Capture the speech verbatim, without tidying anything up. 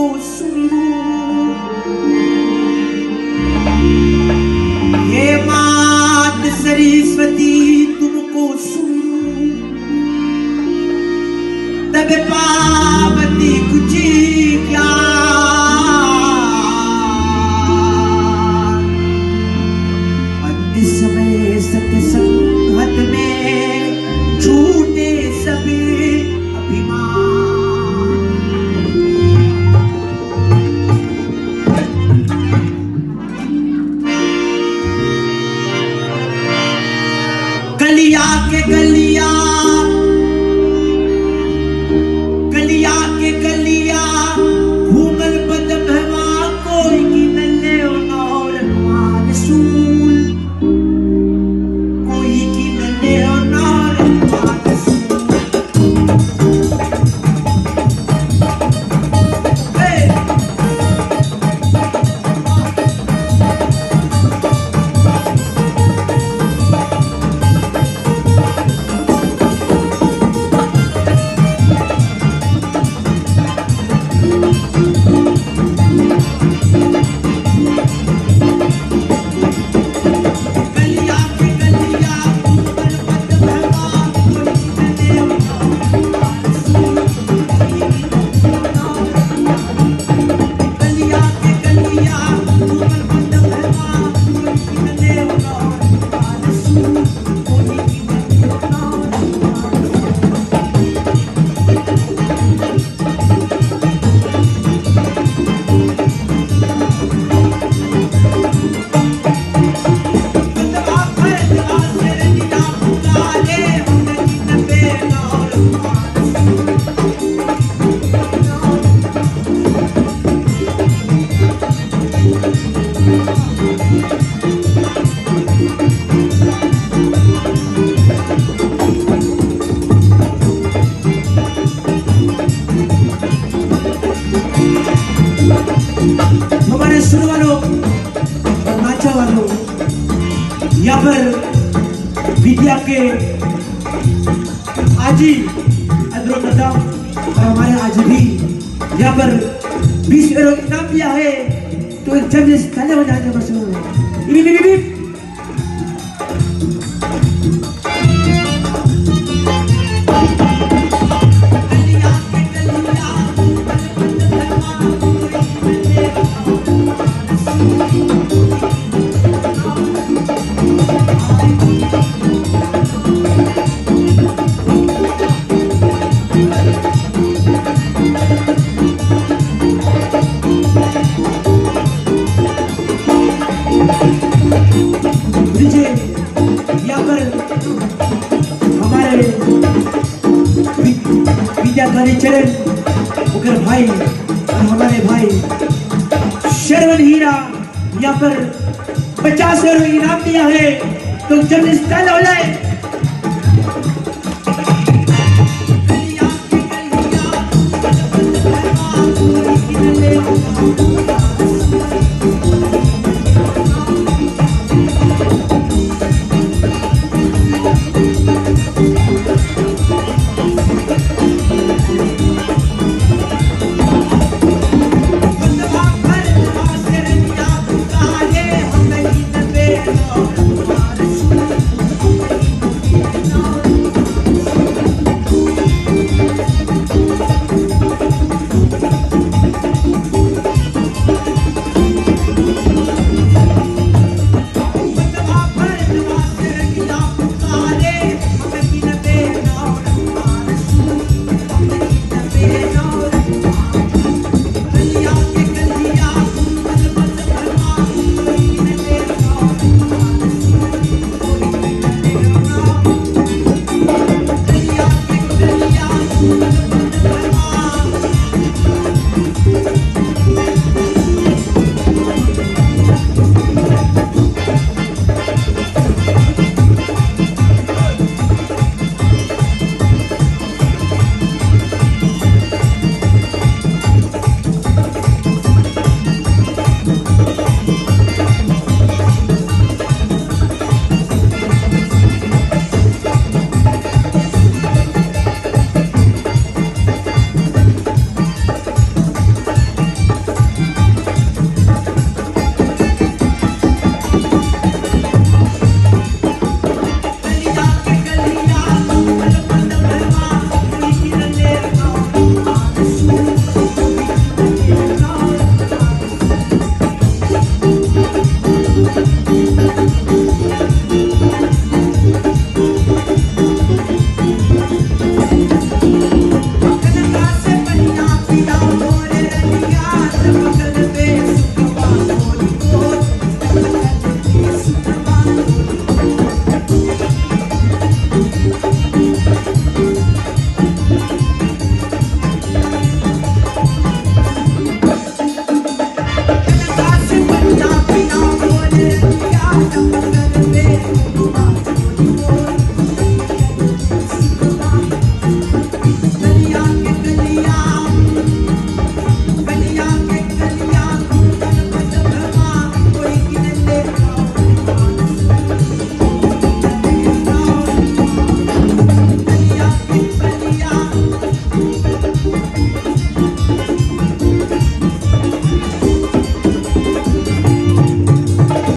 सुमिरूं। हे मात सरस्वती तुमको सुमिरूं। तब पावती कुछ क्या। अंत समय सत्संगत में छूटे सभी अभिमान। कलिया के कलिया, कलिया के कलिया, घूमल बदभवा कोई की न लेव नौर मान सूल। कोई की न लेव नौर मान सूल। हे। हमारे सुनने वालों और नाचने वालों, यहाँ पर विद्या के आजी अद्रो कदम और हमारे आजी भी यहाँ पर बीस यूरो इनाम दिया है, तो एक जल्दी से तालियां बजाएंगे बस। इबी, इबी, इबी। लीजिए, यहाँ पर हमारे वि-, विद्याधरी चरण, उनके भाई और हमारे भाई श्रवण हीरा यहाँ पर पचास यूरो इनाम दिया है, तो जल्दी से तालियां हो जाए।